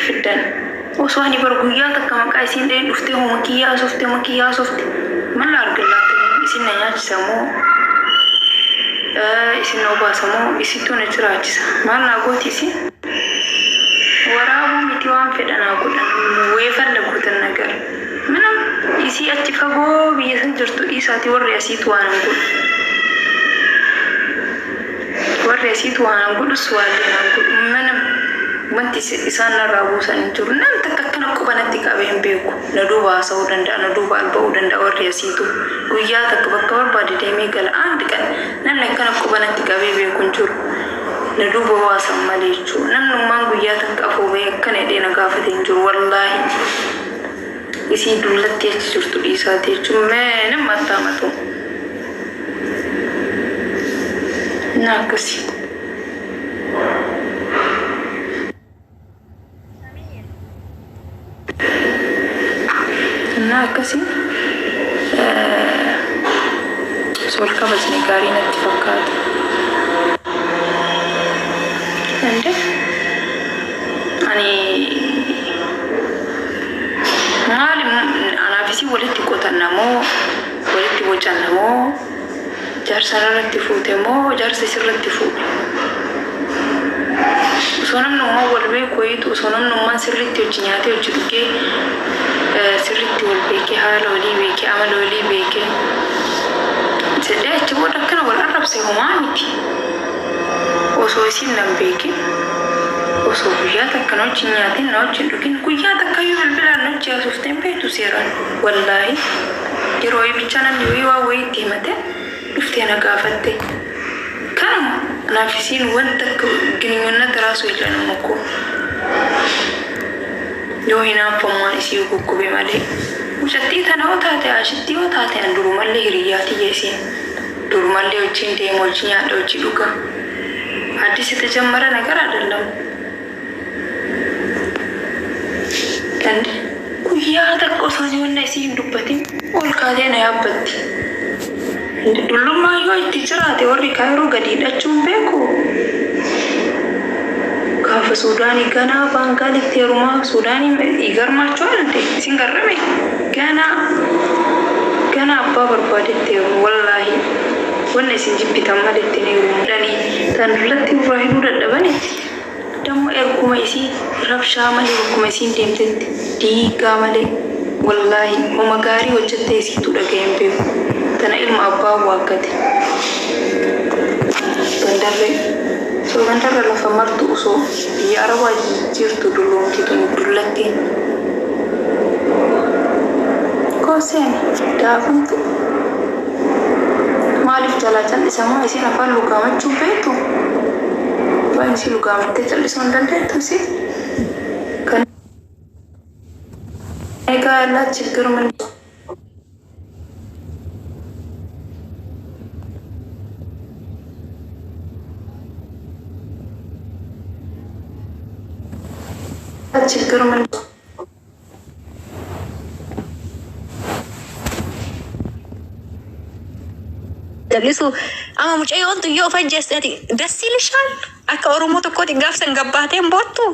walitti fiddan? Osoo ani bar guyyaa takka maqaa isiin dhaheen dhuftee homa kiyyaa haasofte, homa kiyyaa haasofte. Mal argallaatti isin na nyaachisa moo, isin na obaasa moo, isittuu na jiraachisa? Maal naa gooti isin? Waraabuu miti, waan fedha naa godhan, weefalla guutan nagar. Minam isii achi fagoo biyya san jirtu dhiisaati, warri asiitu waan hin godhu. Warri asiitu waan hin godhus, waallee naan godhu. Minam wanti isaan narraa buusan hin jiru. Nam takka akkana quba natti qabee hin beeku. Na duuba haasa'uu danda'a, na duuba alba'uu danda'a warri asiitu. Guyyaa takka bakka barbaade deemee gala. Aandi kan namni akkana quba natti qabee beeku hin jiru. Na duuba waasan malee jechuudha. Namnummaan guyyaa takka afoo bahee akkana hidhee na gaafate hin jiru, wallaahi. Isii dullatti achi jirtu dhiisaati jechuun mee nama attaamatu. Na akkasii. እና akkasii osoo wal kabajne gaarii natti fakkaata. እንዴ, ani maali? Anaaf isii walitti qotanna moo, walitti bocanna moo, jaarsa irratti fuute moo, jaarsa isirratti fuudhe? Osoo namnummaan wal beeku wayiitu, osoo namnummaan sirriitti hojii nyaatee, hojii dhugee, sirriitti wal beekee, haala walii beekee, amala walii beekee jedhee achi booda akkana wal arrabse homaa miti. Osoo isin nan beekin, osoo guyyaa takka na wajjin nyaatin, na wajjin dhugin, guyyaa takka iyyuu bilbilaan na wajjin haasofte hin beektu seeraan, wallaahi. Yeroo wayii bichaa namni wayii waa wayii itti himate dhuftee na gaafatte. Kanuma, anaaf isiin wanta akka ግንኙነት ራሱ የለንም እኮ, yoo hinaaffammaan isii guggube malee. Mucattii tana yoo taate, ashittii yoo taate, an durumallee hiriyyaa tiyya isiin. Durumallee wajjin deema, wajjin nyaadha, wajjin dhuga. አዲስ የተጀመረ ነገር አይደለም። እንዴ, guyyaa takka osoo ani wanna isii hin dubbatin ol kaatee na yaabbatti. Dullummaa yoo itti jiraate warri Kaayiroo gadi hidhachuun beeku. Gaafa Suudaanii ganaa Baangaalitti heerumaa Suudaanii ይገርማችኋል እንዴ? Isin garrame, ganaa ganaa abbaa barbaadetti heerumu, wallaahi. Wanna isin jibbitan malee ittiin heerumu. Dhanii tan dullatti irraa hidhuu dadhabani. Dammo erguma isii rabshaa malee, bakkuma isiin deemtetti diigaa malee, wallaahi homa gaarii hojjettee isiitu dhaga'ee hin beeku. Tana ilma abbaa waaggate. Gandarree. Osoo gandarra lafa martu, osoo biyya Arabaa jirtu dulloomti tun dullattiin. Kooseen daafamtu. Maaliif jalaa callisamaa? Isiin afaan lugaamachuu beektu? Waan isii lugaamattee callisuu hin dandeettu isii? Kan egaa ያላት ችግር ምንድን ችግር ምንድን? Jallisu amma mucayyoon tun yoo of ajjeeste ati das ይልሻል? Akka Oromoo tokkooti gaafsan gabbaateen boottu.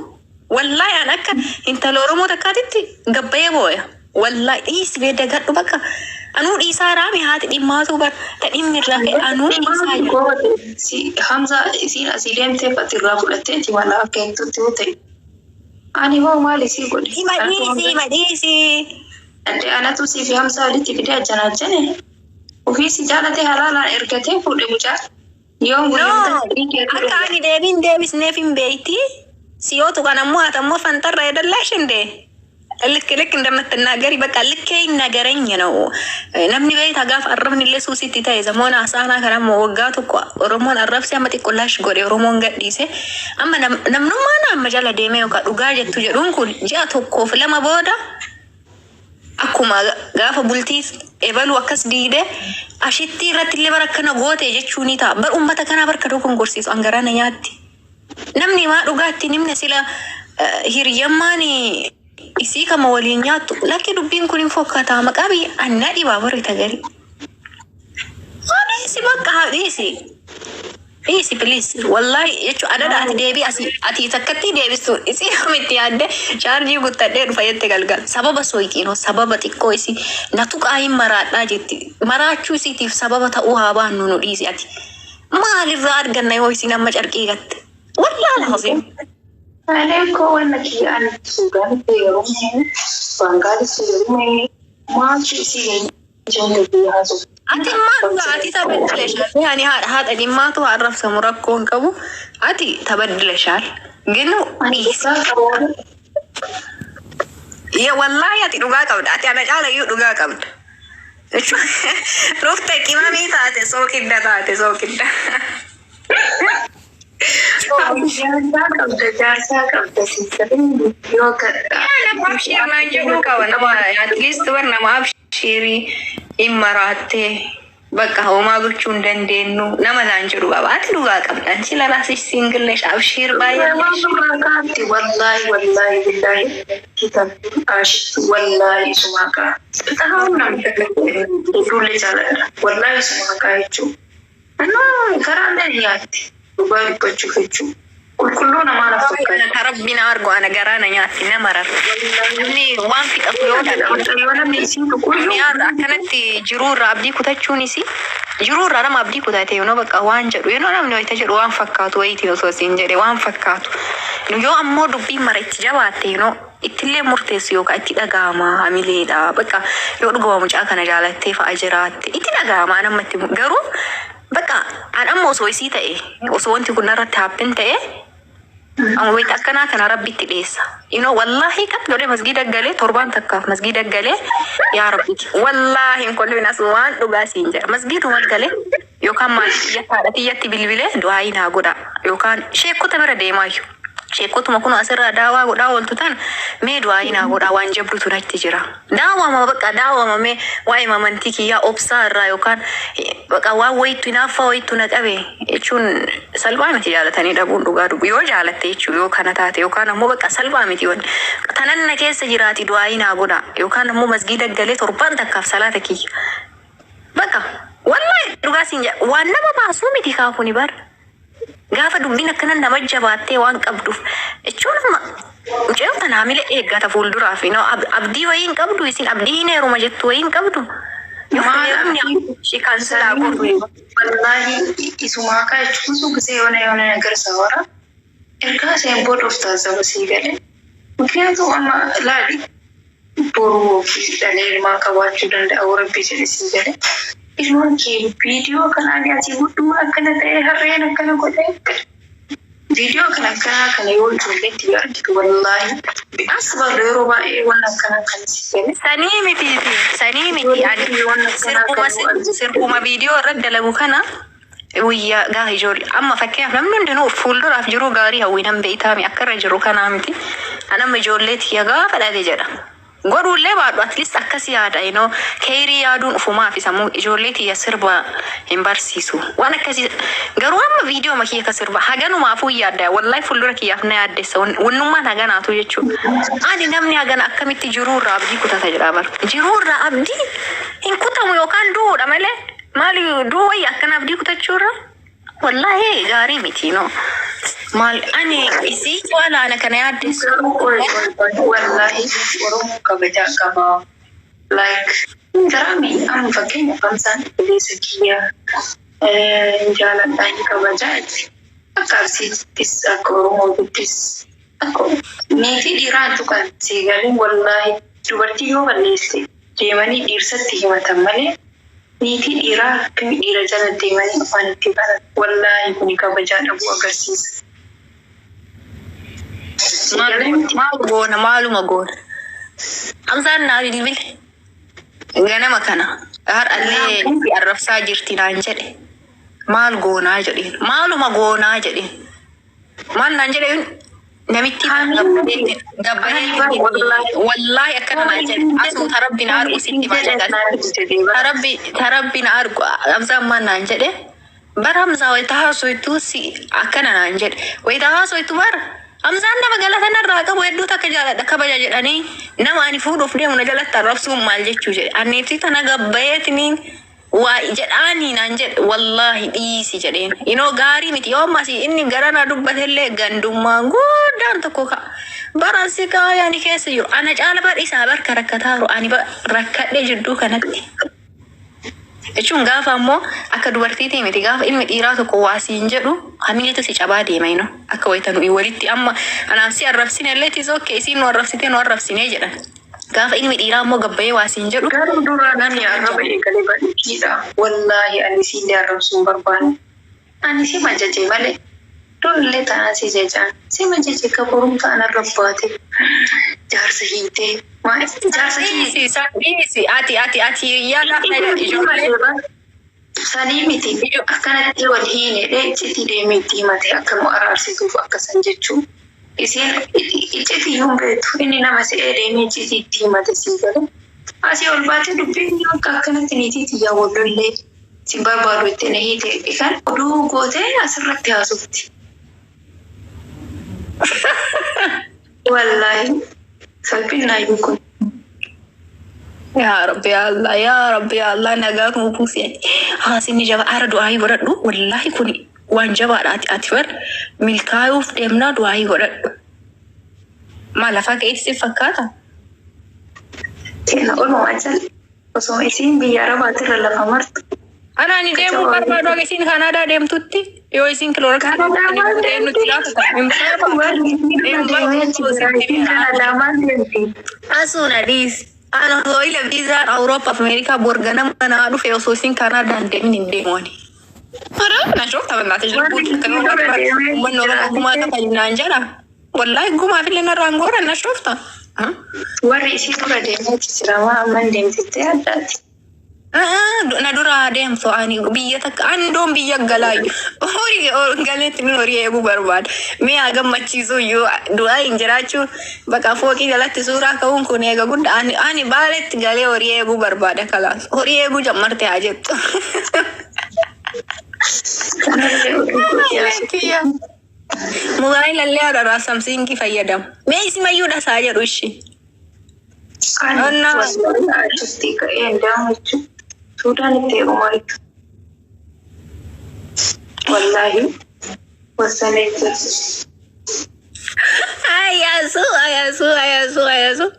Wallaahi an akka intala Oromoo takkaatitti gabbayee booya. Wallaahi dhiisi bee, dagadhu bakka. Anuu dhiisaa raami, haati dhimmaatu bar ta dhimmi irraa ka'e anuu dhiisaa jira. Si Hamza, isiin asii deemtee fati irraa fudhatteeti mala akka hittutti yoo ta'e. Ani hoo maal isii godhe? Hima dhiisi, hima dhiisi. Adde, anatu sii fi Hamza walitti fidee ajjanaajjane. Ofii si jaalate, halaalaan ergatee fuudhe mucaa. Yoon No, guyyoota 3 keetu akka ani deebiin deebisneef hin beeyti. Siyootu kan ammoo ati ammoo fantarra የደላሽ እንዴ? ልክ ልክ እንደምትናገሪ በቃ ልኬ ይናገረኝ ነው። Namni beektaa gaafa arrabni illee suusitti ta'e zamoona asaanaa kana ammoo waggaa tokko Oromoon arrabse, amma xiqqollaash godhe, Oromoon gadhiise. Amma namnummaan amma jala deemee yookaan dhugaa jettu jedhuun kun ji'a tokkoof lama booda akkuma gaafa bultii ebaluu akkas diide ashittii irratti illee bara akkana goote jechuu ni ta'a. Bar uummata kanaa barka dogongorsiisu angaraana nyaatti. Namni maa dhugaatti nimne sila hiriyyammaan isii kama waliin nyaattu, lakki dubbiin kun hin fokkataa, maqaa biyya annaa dhibaa barri tagari. Haa dhiisi, bakka haa dhiisi. Dhiisi, please. Wallahi jechuun adada ati deebii asii ati takkatti deebistu isii miti yaadde chaarjii guuttadhee dhufa jette galgal. Sababa soyixiinoo sababa xiqqoo isii natu qaayin maraadhaa jetti. Maraachuu isiitiif sababa ta'uu haa baannu nu dhiisi ati. Maalirraa arganna yoo isiin amma carqii gatte? Wallaahi alazim. እኔ እኮ ወነኪ አንድ ሱዳን ባንጋሊስ ማቹ ሲ Ati maal ati tabaddileshaal yaani haadha haadha dhimmaatu arrabsamu rakkoo hin qabu. Ati tabaddileshaal ግን dhiisi. Wallaahi ati dhugaa qabda. Ati ana caalayyuu dhugaa qabda. Rufte qimamii taate sookidda taate sookidda. Jaarsaa qabda, jaarsaa qabda yoo Nama abshiir naan jedhuu qaba nama at least bar nama abshiirii hin maraattee bakka homaa gochuu hin dandeenyu nama naan jedhu qaba. Ati dhugaa qabda. Anchi lalaasish single ነሽ abshiir baay'ee. Waan wallahi, wallahi, billahi ashitti wallahi isumaa kaa በጣም ነው hedduullee jaaladha wallahi isumaa kaa jechuun እና karaan nyaatti dhugaa dubbachuuf jechuun qulqulluu namaa naaf fakkaata. Rabbiin argu ana garaa na nyaatti nama rarra. Namni waan fixatu yoo dhabe Yoo namni isiin tuquyyuu duniyaarra akkanatti jiruurra abdii kutachuunis jiruurra nama abdii kutate yoo bakka waan jedhu yoo namni wayita jedhu waan fakkaatu wayiiti osoo siin jedhe waan fakkaatu. Yoo ammoo dubbiin mara itti jabaatte yoo ittillee murteessu yookaan itti dhaga'ama hamileedha bakka yoo dhuguma mucaa kana jaalattee fa'a jiraatte itti dhaga'ama namatti garuu bakka an amma osoo isii ta'e osoo wanti kun narratti happen ta'e amma wayita akkanaa kana rabbitti dhiyeessa. Wallahi qat godhe masgiida galee torbaan takkaaf masgiida galee yaa rabbi wallahi hin kolfin as waan dhugaa siin jedha masgiiduma galee yookaan maatii kiyyatti haadha kiyyatti bilbilee du'aa naa godha yookaan sheekota bira deemaayyuu. Sheekotuma kun asirraa daawaa godhaa ooltu tan mee du'aa naa godhaa waan jabdutu natti jira. Daawama bakka daawama mee waa'ee amantii kiyyaa obsaa irraa yookaan bakka waan wayittu hinaaffaa wayittu na qabe jechuun salphaa miti jaalatanii dhabuun dhugaa dubbu yoo jaalatte jechuu yoo kana taate yookaan ammoo bakka salphaa miti wanni tanan na keessa jiraati du'aa naa godhaa yookaan ammoo masgiida galee torbaan takkaaf salaata kiyya. Bakka wallahi dhugaa siin jedha waan nama baasuu miti kaafuni bara. Gaafa dubbiin akkana nama jabaattee waan qabduuf jechuun amma mucayyoo tana hamila eeggata fuulduraaf abdii wayii hin qabdu isin abdii hin heeruma jettu wayii hin qabdu. Yoo heerumni ishee cancel godhu. Wallahi isumaa kaa jechuun ብዙ ጊዜ የሆነ የሆነ ነገር ሳወራ ergaa booda of taasisa sii galee ምክንያቱም amma laali boruu ofii dhalee ilmaan qabaachuu danda'a rabbi jedhe sii galee ilmaan kee viidiyoo kanaan asii gudduma akkana ta'e harreen akkana godhe viidiyoo kana akkanaa kana yoo ijoolleetti yoo argitu wallaahi asbarra yeroo baay'ee waan akkanaa kana sii galee. Sanii miti, sanii miti, ani sirbuma sirbuma viidiyoo irratti dalagu kana guyyaa gaafa ijoollee amma fakkeenyaaf namni hundinuu fuulduraaf jiru gaarii hawwinan beeytaami akka irra jiru kanaa miti. Ani amma ijoollee tiyya gaafa dhale jedha. Godhuullee baadhu at least akkas yaada keerii yaaduun ufumaa fi sammuu ijoollee tiyya sirba hin barsiisu. Waan akkasii garuu amma viidiyoo makiyya ka sirba haganumaafuu yaadda wallahi fuuldura kiyyaaf na yaaddessa wannummaan haganaatu jechuudha. Ani namni hagana akkamitti jiruurraa abdii kutata jedha bara. Jiruurraa abdii hin kutamu yookaan du'uudha malee maali du'u wayya akkana abdii kutachuurra wallahi gaarii miti no. Maal ani isii caala ana kana yaaddessu. Wallahi Oromoo kabajaa qaba. Like garaami amma fakkeenya Hamzaan obboleessa kiyya jaaladhaa inni kabajaa jechuudha. Akka Arsiittis akka Oromootittis akka niitii dhiiraatu kan seegalee wallahi dubartii yoo balleesse deemanii dhiirsatti himatan malee niitii dhiiraa akkami dhiira jala deemanii afaan itti baran wallahi kuni kabajaa dhabuu agarsiisa. Maal goona maaluma goona. Hamzaan naa bilbile. Ganama kana har'allee si arrabsaa jirti naan jedhe. Maal goonaa jedheen. Maaluma goonaa jedheen. Maal naan jedhe namitti gabbareetti wallaahi akkana naan jedhe asuu tarabbi na argu sitti maal jedhe tarabbi na argu Hamzaan maal naan jedhe bara Hamzaa wayita haasoitu si akkana naan jedhe wayita haasoitu bara Hamzaan nama galata narraa qabu hedduu takka jaaladha kabaja jedhanii nama ani fuudhuuf deemu na jalatti arrabsuun maal jechuu jedhe anniitii tana gabbayeetiniin Waa jedhaanii naan jedhe, wallaahi dhiisi jedheen. Inoo gaarii miti yoo ammas inni gara na dubbatellee gandummaan guddaan tokko ka'a. Bara si kaayani keessa jiru. Ana caala bar isaa barka rakkataaru ani rakkadhee jidduu kanatti. Jechuun gaafa ammoo akka dubartiitii miti, gaafa ilmi dhiiraa tokko waa siin jedhu hamileetu si cabaa deema ino akka wayita nuyi walitti amma anaaf si arrabsine illee tis okay, isiin nu arrabsitee nu arrabsine jedhan. Gaafa ilmi dhiiraa ammoo gabbayee waa siin jedhu. Garuu duraa namni arraba eegale badhiidha. Wallaahi ani siillee arrabsuu hin barbaanne. Ani si majaje malee. Durillee taanaan si jajaan. Si majaje ka borumta ana rabbaate. Jaarsa hiitee. Jaarsa hiitee. Dhiisi, dhiisi, ati hiriyaa gaafa ijoollee. Sanii miti, akkanatti wal hiine iccitii deemee itti himate akka nu araarsituuf akkasan jechuun. Isiin iccitii iyyuu hin beektu. Inni nama se'ee deemee iccitii itti himate sii gale. Asii ol baatee dubbiin akka akkanatti niitii tiyyaa wal lollee si barbaadu itti na hiite kan oduu gootee asirratti haasofti. Wallaahi salphinnaayyuu kun. Yaa Rabbi yaa Allah, yaa Rabbi yaa Allah, nagaa nuu buusi. Haasinni jaba ara du'aayii godhadhu, wallaahi kun waan jabaadha. Ati bar milkaa'uuf deemnaa, du'aayii godhadhu. Maal lafaa ka'eetti si fakkaata? Keena oluma jal osoo isiin biyya arabaatirra lafa martu. Ana ani deemuu barbaadu akka isiin Kanaadaa deemtutti, yoo isiin kilooraksii Kanadaa maal nutti laafata. Warri isiin deemee achi jira. Isiin Kanadaa maal deemti? Asuun adiis. Ana osoo ila viizaan Awurooppaa fi Ameerikaa borgana manaa dhufe, osoo isiin Kanaadaa hin deemin hin deemu ani. Ara na shoofta በእናትሽ. Warri isiin dura deemee Uummanni Oromoo gumaa kafalnaan jedha. Wallaahi gumaaf illee narraan goora na shoofta. Warri isii dura deemee achi jira. Maa amman deemtittee addaati. Na dura deemtu, ani biyya takka andoon biyya galaayu horii galeetti ni horii eeguu barbaada. Mee haa gammachiisu iyyuu du'aa hin jiraachuu bakka fooqii jalatti suuraa ka'uun kun eega guddaa, ani baaletti galee horii eeguu barbaada, kalaas horii eeguu jammarte haa jettu. Kanallee oduu gootee haasofti. Mobaayila illee haadha Samsungii fayyadamu. Mee isimayyuu dhasaa jedhu ishii. Ani Onnaa. Wallaahi achitti ka'ee hin deemu jechuudha. Suudaan itti heerumaa jechuudha. Wallaahi wasanee jira. Ayyaasuu, ayyaasuu, ayyaasuu, ayyaasuu.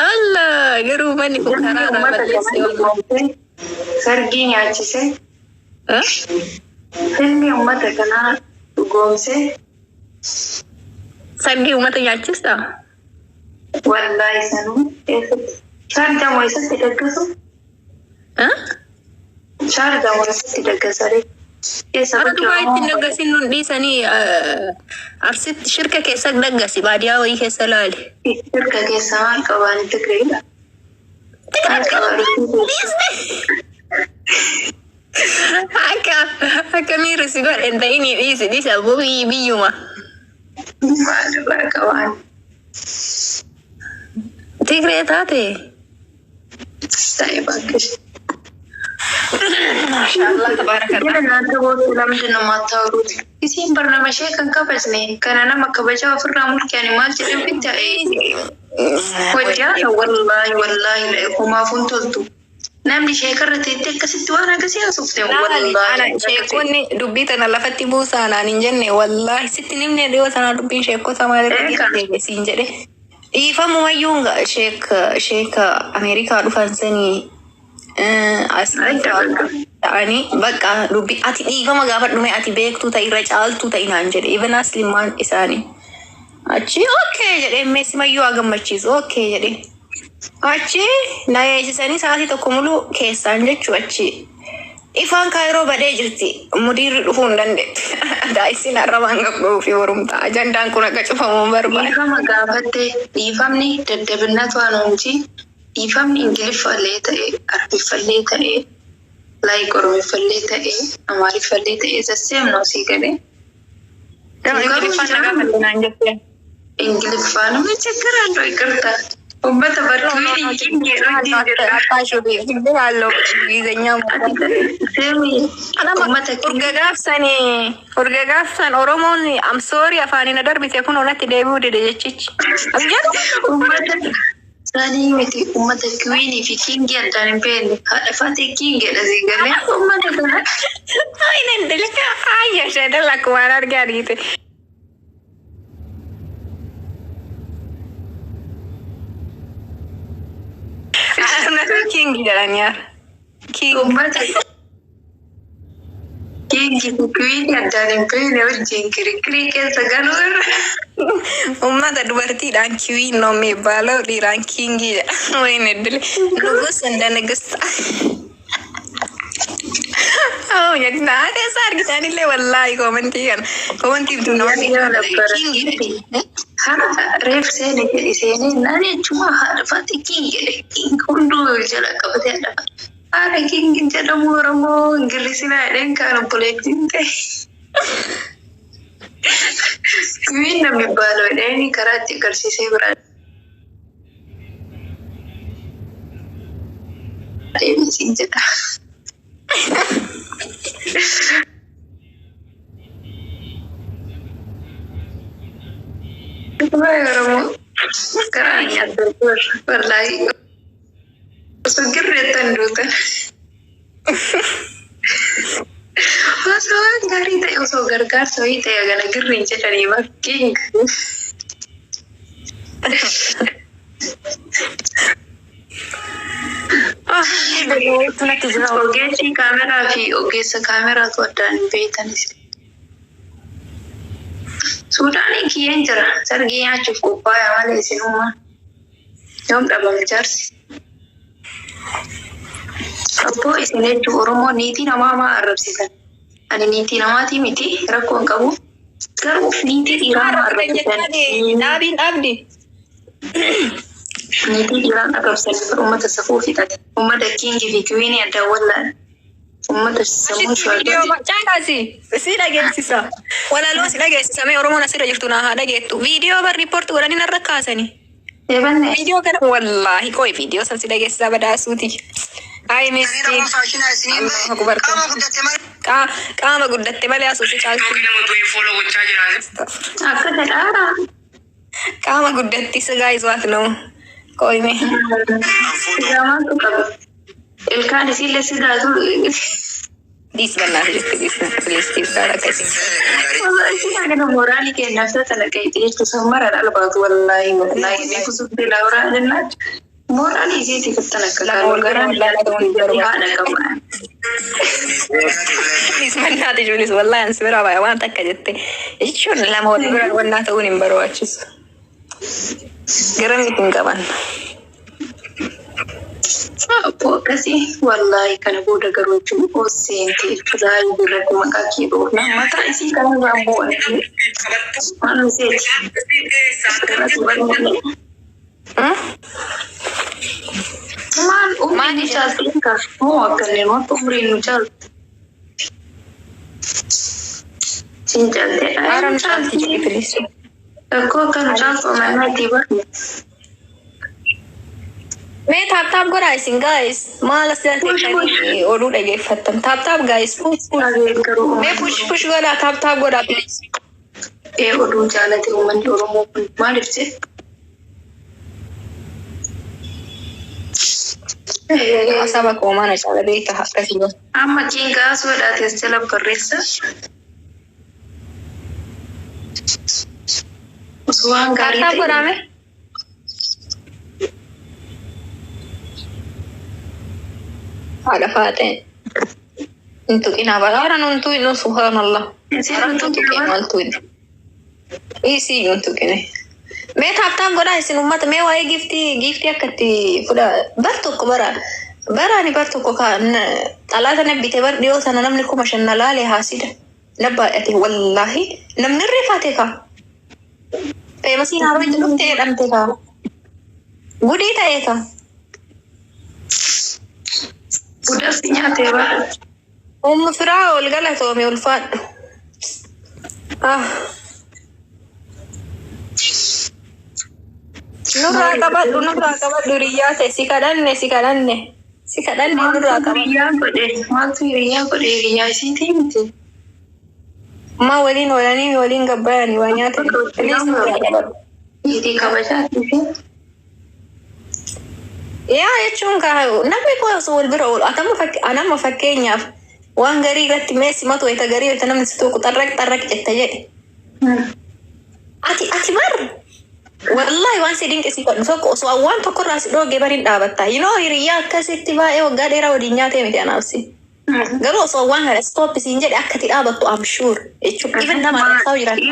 Allah, garuu manni kun Namni karaa irraa uummata balleesse. kana dhugoomsee sargii nyaachisee ilmi uummata kanaa dhugoomsee. Sargii uummata nyaachista? Wallaahi sanuu eessatti shaarjaa moo eessatti daggasu, shaarjaa moo eessatti daggasaree eessa Ara bakki Dubaayitti Oromoo daggasin nun dhiisanii, Arsitti shirka keessa daggasi, baadiyyaa wayii keessa laali. Shirka keessa maal qabaan, Tigreedha. Maal qabaan? Akka miirri si godhe hin ta'inii, dhiisi, dhiisi abboo, biyyuma. Maal irraa qabaan? Tigree taate. Ta'e bakki. Maashaallah, tabaarakallah. ግን እናንተ ቦቱ ለምንድን ነው የማታወሩት? isiin barnama ishee kan kabajne kana nama kabajaa ofirraa mulqanii maal jedhan bitta hojjaa, wallaahi wallaahi homaafun toltu namni ishee karra teettee akkasitti waan akkasii haasofte wallaahi. Sheekonni dubbii tana lafatti buusaa naan hin jenne, wallaahi sitti nimne dhiyoo tana dubbiin sheekota maalirra deebi'e siin jedhe. Dhiifamumayyuu sheek Ameerikaa dhufan sanii as ta'anii bakka dubbii ati dhiifama gaafadhu mee, ati beektuu ta'e irra caaltuu ta'e naan jedhe, even aslimaan isaanii. Achi okay jedhee, meesimayyuu haa gammachiisu okay jedhee. Achi na eegsisanii sa'aatii tokko muluu keessaan jechuu, achi ifaan kaayiroo badee jirti, mudiirri dhufuu hin dandeetti. Daa'isiin arrabaan gabba'uu fi borumtaa ajandaan kun akka cufamu barbaada. Dhiifama gaafatte, dhiifamni daddabinnatu hanuunji, dhiifamni ingiliffallee ta'e, arabiffallee ta'e, like oromiffallee ta'e, amaariffallee ta'e sasseem ነው sii galee. Nama ingiliffaan na gaafatte naan jette. ingiliffaan ምን ችግር አለው? ይቅርታ uummata bartuun ችግር አለው እንግሊዝኛ? Uummata Urga gaafsan Oromoon I'm sorry afaaniin darbite kun onatti deebi'uu dide jechichi. Uummata Isaanii miti uummata queenii fi kingii addaan hin beekne. Haadha faatee kingiidha sii galee uummata kana. Ay, ay, isheen lakkumaan argaa argite. King jedhan yaa. King. Uummata kingii fi queenii addaan hin beekne wajjin kirkirii keessa galuu irra. Uummata dubartiidhaan queen ነው የሚባለው dhiiraan king jedha. ወይኔ እድል ንጉስ እንደ ንግስት Oh, ጀግና keessa argitanillee wallaahi koomentii kana koomentii bituu Yoo nabbara. king Haadha reef seene jedhi seenee naan jechuun haadha faatee king jedhe king hunduu jala qabatee haadha faatee. Haadha king jedhamu Oromoo Ingilisinaa jedheen kaan obboleettiin ta'e. Queen ነው የሚባለው jedheen karaa itti agarsiisee biraa deebisiin jedha. Waa'ee Oromoo karaa nyaata wallaahi osoo girreettan duutan. Osoo waan gaarii ta'e osoo gargaarsa wayii ta'e gana girriin jedhanii bakki. natti jira. Ogeessi kaameraa fi ogeessa kaameraatu addaan hin beektanis. Suudaanii kiyyeen jira. Sargii nyaachuuf qophaa'aa malee isinummaa. Yoom dhabame jaarsi? Obboo isin hedduu Oromoo niitii namaa maa arrabsisan? Ani niitii namaatii miti rakkoo hin qabu. Garuu niitii dhiiraa maa arrabsisan? Dhaabiin dhaabdi. Niitii dhiiraan arrabsan uummata safuu fixate. Uummata kingii fi queenii addaan wallaan. Uummata sammuu shawaa. Caakaasi si dhageessisa. Walaloo si dhageessisa mee Oromoon asirra jirtu naa haa dhageettu. Viidiyoo bar riippoorti godhanii narra kaasani. Eebanne. Viidiyoo kana wallaahi qoy viidiyoo san si dhageessisa badaasuuti. Ay miskiin. Allahu akbar. Qaama guddatte malee. Qaama guddatte malee asuusi caaltu. Nama du'e follow gochaa jira. Akka ta'aadha. Qaama guddatti sigaa izwaat ነው። ቆይ mee. Sigaamaatu qaba. Ilkaan isiillee sigaatu. Dhiis bannaa jirti dhiis please dhiis akka isin. Isin kana mooraalii kennaaf talaqeeti jechuun sammara dhalbaatu wallaahi wallaahi inni kusutti laawuraa jennaan mooraalii isiiti kuttan akka Lama wal bira wallaahi ta'uun hin barbaadu. haadha qaba. Dhiis bannaati ijoollis wallaahi ansi bira baaya waan takka jette jechuun lama wal bira wallaa ta'uun hin barbaachisu. Garamitti hin qaban. Obbo akkasii wallaahi kana booda garuu jechuun osseenti jechuudha irratti maqaa kee dhoofna mataa isii kanarraa bu'an waan iseeti. Maal umriin nu caalti moo akkanneen wanta umriin nu caalti. Sin caalte Haara nu caalti jedhi please. Rakkoo akka nu caaltu amanaatii barne. Mee tap tap godhaa isin guys maal as jalatti oduu dhageeffattan tap tap guys push push mee push push godhaa tap tap godhaa please. Ee oduu jaalate uummanni Oromoo kun maaliif jedhe? Saba koomaa na caala beekta akkasii godha. Amma kingaa soodhaate as jala barreessa. Osoo waan Tap gaarii tap ta'e. godhaa mee. Haadha faaxeen. Hin tuqinaa baraara nun tuqinu subhaanallah. Isin Hin tuqine maal tuqinu. Isii hin tuqine. Mee tap tap godhaa isin uummata mee waa'ee giiftii giiftii akka itti fudha bar tokko bara baraani bar tokko ka xalaata na bite bar dhiyoo sana namni 5,000 na laale haasida na baay'ate wallaahi namni irreeffate ka. Feemasiin haaroo itti dhuftee jedhamte ka. Gudii ta'e ka. Guddaas nyaatee bara. Ummu firaa ol galatoome ulfaadhu. Ah. Nurraa qabadhu nurraa qabadhu hiriyyaa ta'e si kadhanne si kadhanne si kadhanne nurraa Maaltu qabadhu. hiriyyaa godhe? Maaltu hiriyyaa godhe? Hiriyyaa isiitii miti. Ma waliin oolanii waliin gabbayanii waa nyaatan. Please nurraa qabadhu. Niitii kabajaatii fi Yaa jechuun namni koo osoo wal bira oolu anamma fakkeenyaaf waan garii irratti mee simatu wayita garii wayita namni si tuqu xarraq xarraq jetta jedhe. Ati bar wallahi waan si dinqisiifadhu tokko osoo waan tokkorraa si dhoogee bariin dhaabatta. Yinoo hiriyyaa akkasitti baay'ee waggaa dheeraa waliin nyaatee miti anaaf si. Garuu osoo waan kana stop siin jedhe akka itti dhaabattu I'm sure jechuudha. Even nama arrabsaa jiraatu.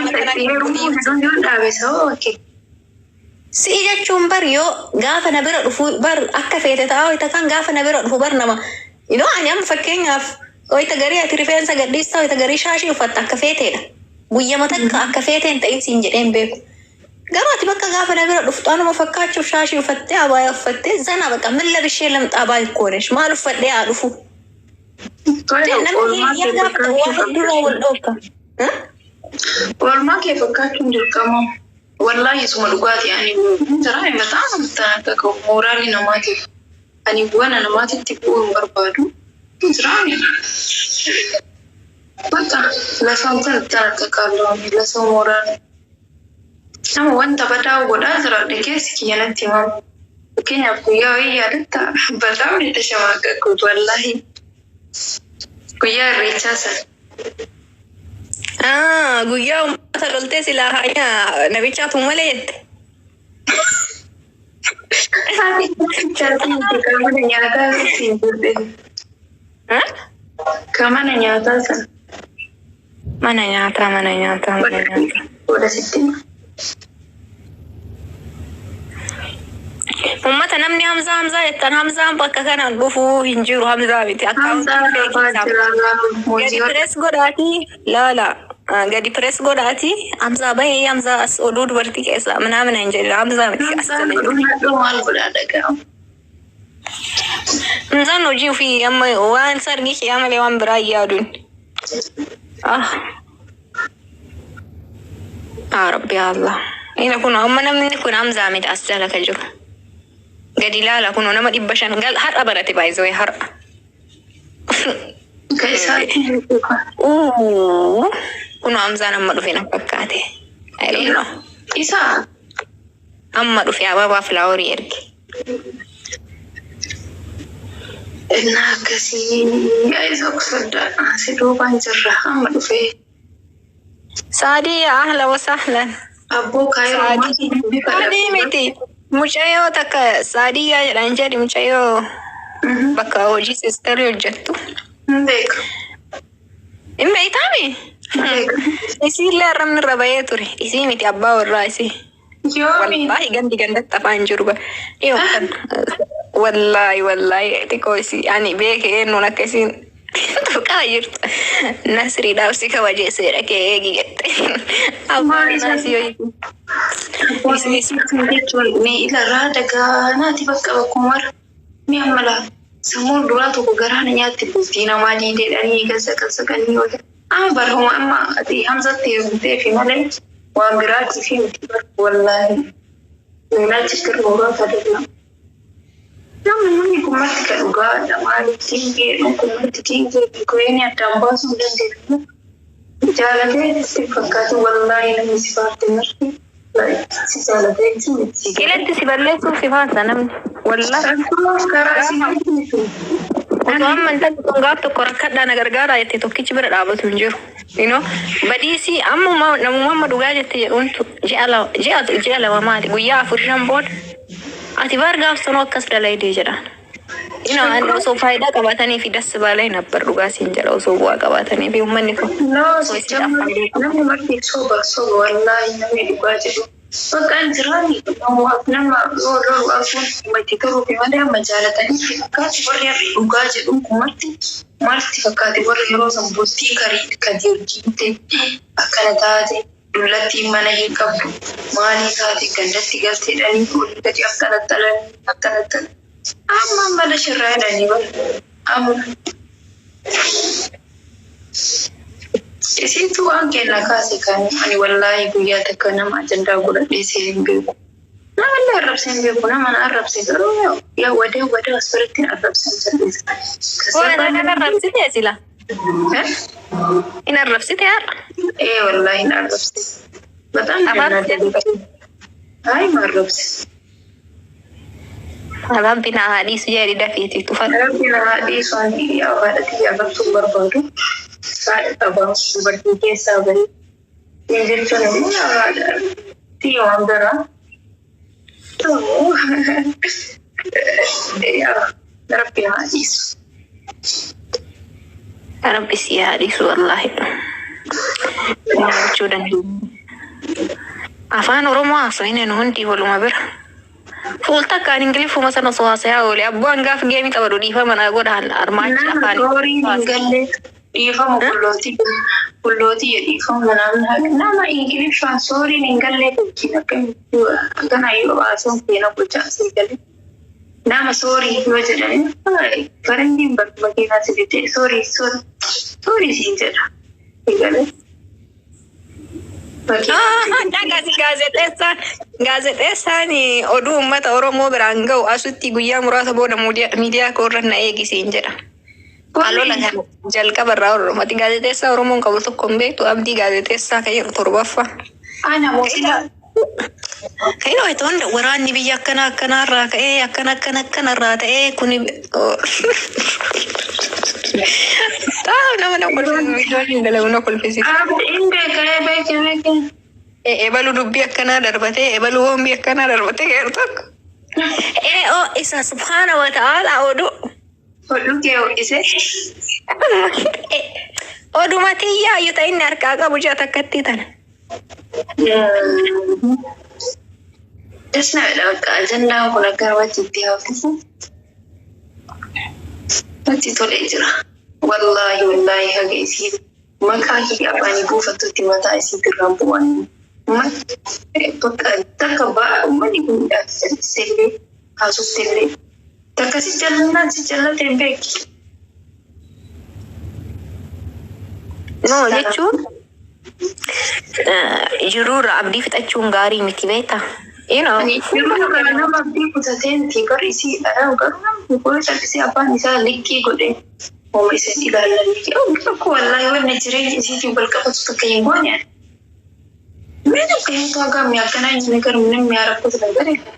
Si'i jechuun bar yoo gaafa na bira dhufu bar akka feete ta'a wayita kan gaafa na bira dhufu bar nama. Yinoo ani amma fakkeenyaaf wayita garii ati rifeensa gadhiistaa wayita garii shaashii uffatta akka feeteedha. Guyyama takka akka feeteen hin ta'in siin jedheen beeku. Garuu ati bakka gaafa na bira dhuftu anuma fakkaachuuf shaashii uffattee abaayaa uffattee zana bakka milla bishee lamxaa baay'ee koonesh maal uffadhee haa dhufu. Namni hiriyaa gaafa ta'u waa hedduurraa wal dhoofta. Oolmaa kee fakkaachuun dirqama. Wallaahi isuma dhugaati ani jira በጣም የምጠነቀቀው mooraalii namaatiif ani wana namaatitti bu'uu hin barbaadu. Jira በቃ ለሰው እንትን እጠነቀቃለሁ ለሰው ሞራል nama wanta badaa godhaa jiraadhe keessi kiyya natti himamu. Fakkeenyaaf guyyaa wayii yaadatta በጣም ነው የተሸማቀቅኩት wallaahi guyyaa irreechaa sana. Guyyaa uummata loltee silaa haaya namichaatu malee jette. Mana nyaataa siin jirte. Ka mana nyaataa sana. Mana nyaataa mana nyaataa mana nyaataa. Booda sitti hima. Uummata namni Hamzaa Hamzaa jettan Hamzaan bakka kanaan dhufuu hin jiru Hamzaa miti. Hamzaa Akkaawuntii lafaa jira Gadi hojii pirees godhaatii laala gadi pirees godhaatii Hamzaa bahee Hamzaa as oduu dubartii keessaa ምናምን hin jedhin Hamzaa miti as Hamzaan jala jiru. godhuu maal godhaa dhaga'amu. Hamzaan hojii ofii amma waan sargii kiyyaa malee waan biraa hin yaaduun. Ah. Yaa Rabbi Allah. Ina kun amma namni kun Hamzaa miti as jala ka jiru. Gadi ilaala kun nama 500 gal har'a barate baay'isee har'a. Ka isaatti Kun Hamzaan amma dhufe na fakkaate. I don't know. Isa Amma dhufe ababaa filaaworii erge. እና akkasii isa sodaadha si duubaan jirra amma dhufee Saadii ahla wa sahlan. abboo kaayiroo Saadii. Saadii miti. Mucayyoo takka Saadiyyaa jedhan jedhi mucayyoo bakka hojii siistarii hojjettu. Hin beeku. Hin beektaami? Hin beeku. Isiillee arrabni irra bahee ture. Isii miti abbaa warraa isii. Yoomi Wallaahi gandi gandatti afaan jiru ba. Dhiyoo kan wallaahi wallaahi xiqqoo isii ani beeke eenyuun akka isiin tuqaa jirtu. Nasriidhaaf si kabajeessee dhaqee eegi jette. Abbaan warraa isii hojii. Jechuun ni ilarraa dagaanaati bakka bakkumara ni amma laa sammuun duraa tokko garaa na nyaatti bultii namaa diideedhanii gaza gazaqanii wal amma barhuma amma ati Hamzatti heerumtee fi malee waan biraatti fi miti bar wallaahi ሌላ ችግር ኖሯት አይደለም። Namni namni kun marti kan dhugaadha maaliif kiingee kun marti kiingee koyeen addaan baasuu hin dandeenyu. Jaalatee sitti fakkaatu wallaahi namni si baarte marti si jaalatee jechuun itti Qilatti si balleessuuf si faansa namni. Wallaahi. Karaa si mul'isu. Osoo amma intalli kun gaaf tokko rakkadhaa na gargaaraa jette tokkichi bira dhaabatu hin jiru. You know, badiisii ammuma namummaa amma dhugaa jette jedhuuntu ji'a 2 maali guyyaa 4 5 booda ati baar gaaf sunoo akkas dalaydee jedhaan. You know, ani osoo faayidaa qabaatanii fi das baalay nabbar dhugaa siin jedha osoo bu'aa qabaatanii fi uummanni kun No, osoo isiidhaaf faayidaa qabu. Namni marti soba soba wallaahi namni dhugaa jedhu. Bakka jiraan nama yoo lolu afuun ummatti garuu fi malee amma jaalatanii fi fakkaatu warri har'i dhugaa jedhu kun marti marti fakkaate warri yeroo san bultii karii kadirjiite akkana taate dullattiin mana hin qabdu maalii taate gandatti galteedhanii olii gadi akkana xalanii akkana xalan amma mala shirraa jedhanii bara amma isiitu waan kenna kaase kan ani wallaahi guyyaa takka nama ajandaa godhadhee see hin beeku. Namallee arrabsee hin beeku nama na arrabse garuu yaa wadee wadee as biratti hin arrabsee hin jal'isa. Waan hin arrabsite sila. Hin arrabsite har'a. Ee wallaahi hin arrabse. በጣም Afaan ነው። አይ ማረብስ Rabbi na haadhiisu jedhi dafiiti tufadhu. Rabbi na haadhiisu ani haadha tiyya arrabsuu barbaadu. Haadha qaba dubartii keessaa bahe. Jechuun immoo haadha tiyya waan biraa. Rabbi na haadhiisu. Rabbi si haadhiisu wallaahi. Jechuu dandeenya. Afaan Oromoo haasofne nu hundi waluma bira. Fuulta akkaan Ingiliffuma sana osoo haasayaa oole abbaan gaaf geemii taphatu dhiifama naa godhaan armaachi Nama afaan doorii hin galle dhiifama qullootii qullootii dhiifama namni nama Ingiliffaan sooriin hin galle akkana yoo haasawun keena gochaa asii galle. Nama soorii yoo jedhani faranjiin bakka makiinaa si bitee soorii soorii siin jedha. Galee. Dhagasi gaazexeessaan gaazexeessaan oduu uummata Oromoo biraan ga'u asutti guyyaa muraasa booda miidiyaa koorra na eegisiin jedha. Halola kana jalqaba irraa Oromooti. Gaazexeessaa Oromoon qabu tokko hin beektu abdii gaazexeessaa kan jedhu torbaffaa. Ana moosila Kan inni hojjetu hunda waraanni biyya akkana akkanaarraa ka'ee akkana akkana akkanarraa ta'ee kuni Taa nama na kolfisiisu viidiyoon hin dalagu na kolfisiisu. Abdiin beekee beekee beekee. Ebalu dubbii akkanaa darbatee ebalu hoombii akkanaa darbatee geeru tokko. Ee oo isa subhaana wa ta'ala oduu. Hodhuu kee ho'isee. Oduma tiyyaa iyyuu ta'e inni harkaa qabu ji'a takkatti tana. Das na bakka ajandaan kun akka namatti itti hafuufu natti tolee jira. Wallaahi wallaahi haga isii maqaa kiyya afaanii buufattutti mataa isii irraan bu'an. Bakka takka ba'a uummanni kun jallisellee haasoftellee takka si jallannaan si jallate hin beektu. No jechuun jiruurra abdii fixachuun gaarii miti beektaa? You know. Ani yeroo kana nama abdii kutateen bari isii garuu namni kun callisee afaan isaa likkii godhee hooma isin ilaalanii tokko wallaahi wanni jireenya isiitiin wal qabatu takka hin goone. ምንም ከህይወቷ ጋር የሚያገናኝ ነገር ምንም የሚያረኩት ነገር የለም።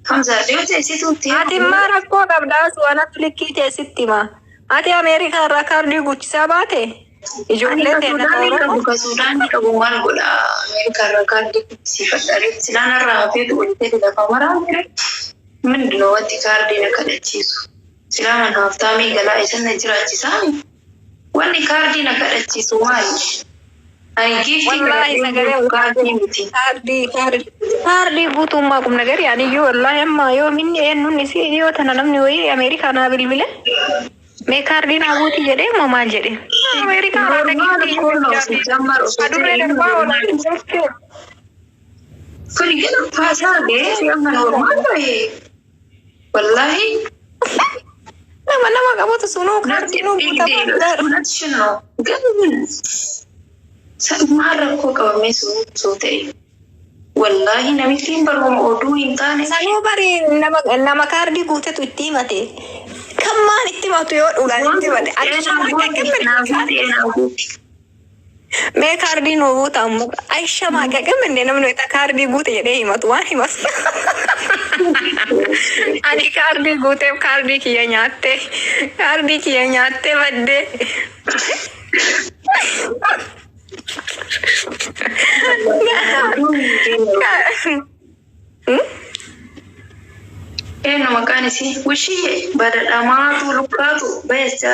ሀምዛ ሊወት isiitu Ati immoo rakkoo qabdaa wanatti likkii teessitti hima. Ati Ameerikaa irraa kaardii guuchisaa baate ijoollee teenya Suudaanii Oromoo. qabu ka Suudaanii qabu maal godha Ameerikaa irraa kaardii guutisifadha silaan irraa hafeetu walitti lafa maraa mire ምንድን ነው wanti kaardii na kadhachiisu silaan haftaamii galaa isan na jiraachisaami wanni kaardii na kadhachiisu maali ani giiftii Wallaahi sagalee kaardii miti kaardii kaardii guutummaa qubna gari ani iyyuu wallaahi amma yoo minni eenyuun isii dhiyoo tana namni wayii Ameerikaa naa bilbile mee kaardii naa guuti jedhee moo maal jedhee Ameerikaa irraa dhageettii adurree darbaa oolaa Kuni gina paasaa ga'ee amma normaal ta'e wallaahi nama nama qabutu sunuu kaardii nuu guutamaa እውነትሽን ነው ግን maal rakkoo qabamee soo ta'e wallaahi namittiin barbamu oduu hin taane Sanuu bari nama nama kaardii guutetu itti himate. Kan maan itti himatu yoo dhugaan itti himate. Mee kaardii nuu guuta ammoo Aisha maaqaqam innee namni wayita kaardii guute jedhee himatu waan himatu. Ani kaardii guuteef kaardii kiyya nyaatte kaardii kiyya nyaatte baddee. Eenyu maqaan isii wishii badadhamaatu lukkaatu beessa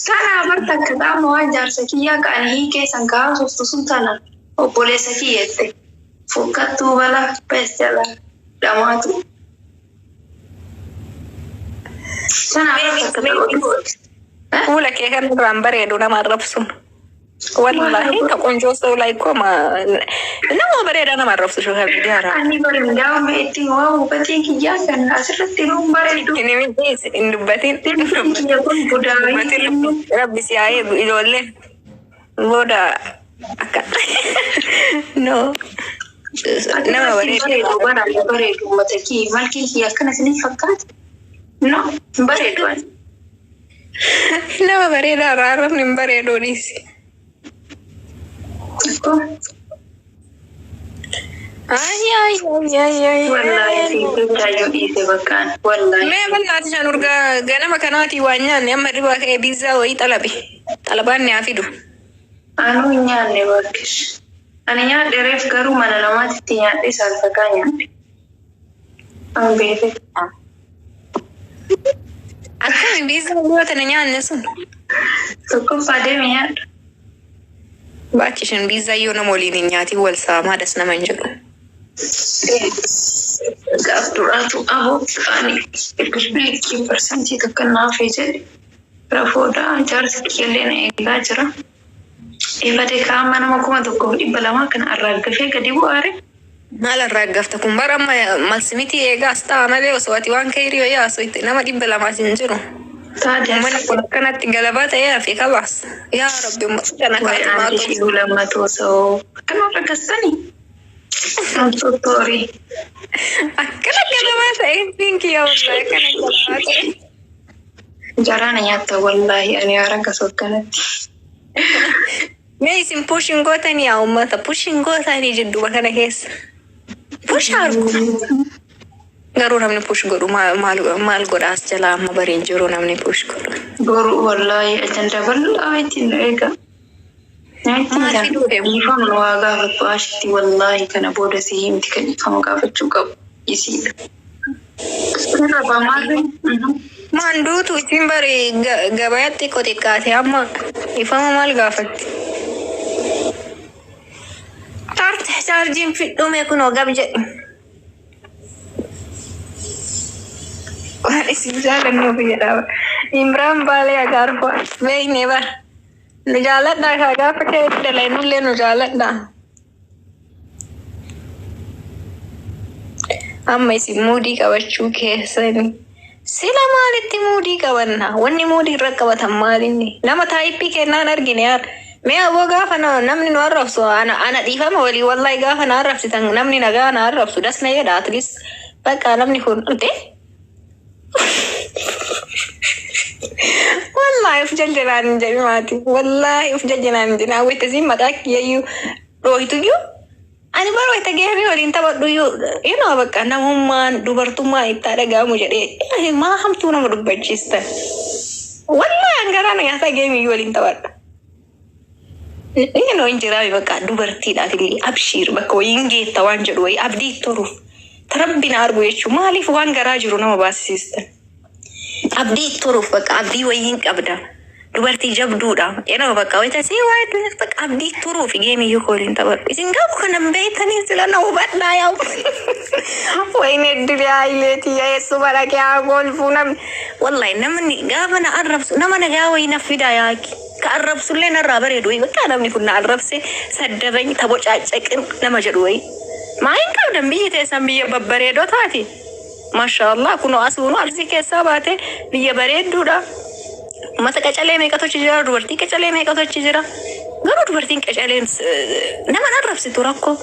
sanaa barta akka qaama waan jaarsa kiyyaa ka'an hiikee san kaasuftu sun tana obboleessa kiyyette fokkattuu bala beessa dhamaatu. Sanaa barta akka Fuula kee kan duraan bareedu nama arrabsuun. Wallaahi ka ቆንጆ ሰው ላይ እኮ nama bareedaa nama arrabsu social media irraa. Ani bareedaa ittiin waa hubateen kiyyaa kan asirratti nuun bareedu. Inni miti hin dubbatin. Kiyya kun budaawii. Rabbi si haa eegu ijoollee booda akka no nama bareedu. Bareedu baraan bareedu uummata kiyya malkii kiyya akkana isiniif fakkaata. No bareedu ani. Nama bareedaa irraa arrabni hin bareedu dhiisi. Ay ay ay ay ay. Wallaahi. Hojjechaayyuu dhiise bakkaan wallaahi. Mee bal'aati shan urgaa ganama kanaatii waan nyaanne amma dhibaa ka'ee biizzaa wayii xalabe. Xalabaan ni haa fidu. Anuu hin nyaanne bakkish. Ani nyaadhe reef garuu mana namaatitti nyaadhe saalfataa nyaadhe. An beete. Akkami biizzaa dhiyoo tana nyaanne sun? Tokkoffaa deemi nyaadhu. Baachishan biizzaa yoo nama waliin hin nyaatiin wal saamaa das nama hin jedhu. Gaaf duraatu aboo ani bilbilli parsantii tokko naaf jedhe rafooda jaarsi kiyyallee na eegaa jira. Ifate kaama nama 1200 kana arraaggafee gadi bu'aare. Maal arraaggafta kun bara amma malsimitii eegaas ta'a malee osoo ati waan kayrii wayii haasofte nama 200 hin jiru. Taate Uummanni kun akkanatti galabaa ta'ee hafe kabaas. Yaa Rabbi uummata kana ወይ kaatu አንድ maatu. ሺህ ሁለት መቶ ሰው kanarra gastanii sorry. Akkana galabaa ta'e pinki yaa wallahi akkana galabaa ta'e. Jaraana nyaatta wallaahi ani haara gasoo akkanatti. Mee isin pushin gootanii yaa uummata pushin gootanii jidduuba kana keessa. Push argu. Garuu namni push godhu maal godha as jalaa amma bariin jiru namni push godhu. Boru wallaahi ajandaa bal'aa ittiin nu eega. Maal fiduu deemu? Dhiifama waa gaafattu ashitti wallaahi kana booda si himti kan dhiifama gaafachuu qabu isiidha. Irra bamaarri. Maan duutu isin bari gabaatti xiqqaate amma ifama maal gaafatti? Taarte chaarjiin fidhume kunoo gab jedhi. Waan isin jaalannuuf jedhama. Imraan Baalee agaarfaa beekne bara. Nu jaaladhaa kaa gaafa kee dalaynullee nu jaaladhaa. Amma isin muudii qabachuu keessani. Sila maalitti muudii qabanna? Wanni muudii irra qabatan maalinni? Nama taayippii kennaan argine yaar. Mee aboo gaafa namni nu arrabsu ana dhiifama walii wallahi gaafa na arrabsitan namni nagaa na arrabsu das na jedha at least bakka namni kun dhute. Wallahi of jaljalaan hin jedhi maati. Wallahi of jaljalaan hin jedhi. Hawwite siin maqaa kiyyayyuu dhooytuyyuu. Ani bara wayita geemii waliin taphadhuyyuu bakka namummaan dubartummaan itti dhaga'amu jedhee maa hamtuu nama dubbachiistan. Wallahi an garaa na nyaataa geemii waliin taphadha. Hin jiraami bakka dubartiidhaaf illee abshiir bakka wayii hin geetta waan jedhu wayii abdii toruuf. Tarabbi na argu jechuun maaliif waan garaa jiru nama baasisistan. Abdii toruuf bakka abdii wayii hin qabda. Dubartii jabduudha. Bakka wayita sii waa'ee bakka abdii toruuf geemiyyuu waliin taphadhu. Isin gaafa kana hin beektanii sila na hubadhaa yaa. Wayini eddilee haayileetii eessuma dhaqee haa golfuu namni. Wallahi namni gaafa na arrabsu nama nagaa wayii na fida yaaki. Ka arrabsullee narraa bareedu wayii bakka namni kun na arrabse saddabañ tabocaacaqin nama jedhu wayii. Maa hin qabdan biyyi teessan biyya babbareedoo taati. Maashaallah kunoo asuunuu Arsii keessaa baate biyya bareedduudha. Uummata qacalee meeqatu achi jira dubartii qacalee meeqatu achi jira. Garuu dubartiin qacaleen nama arrabsitu rakkoo.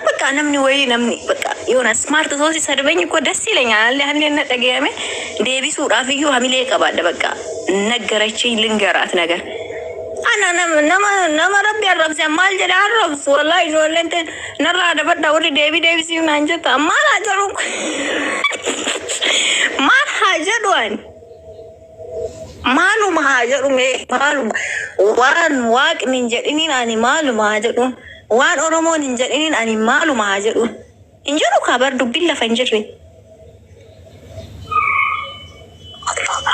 Bakka namni wayii namni bakka yoona smart soosi sadabany እኮ ደስ ይለኛል። hamilee na dhagayame deebisuudhaaf iyyuu hamilee qabaadha bakka naggarachii ልንገራት ነገር ana nama rabbi arrabse maal jedhe arrabsu wallahi ijoolleen teen narraa dabadha warri deebii deebisii naan jetta maal haa jedhu maal haa jedhu ani maaluma haa jedhu mee maaluma waan waaqni hin jedhiniin ani maaluma haa jedhu waan Oromoon hin jedhiniin ani maaluma haa jedhu hin jedhu kaa bar dubbiin lafa hin jirre.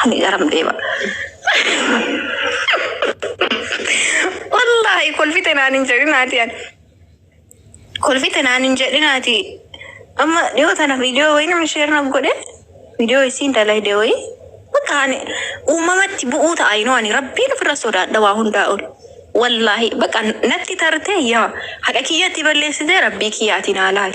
Ani garam deema. Wallahi kolfite naan hin jedhinaati ani. Kolfite naan hin jedhinaati. Amma dhiyoo tana viidiyoo wayii namni share naaf godhe viidiyoo isiin dalayde wayii bakka ani uumamatti bu'uu ta'a inoo ani rabbiin ofirra sodaadha waa hundaa ol. Wallahi bakka natti tarte yaa haqa kiyyatti balleessite rabbii kiyyaatiin haa laali.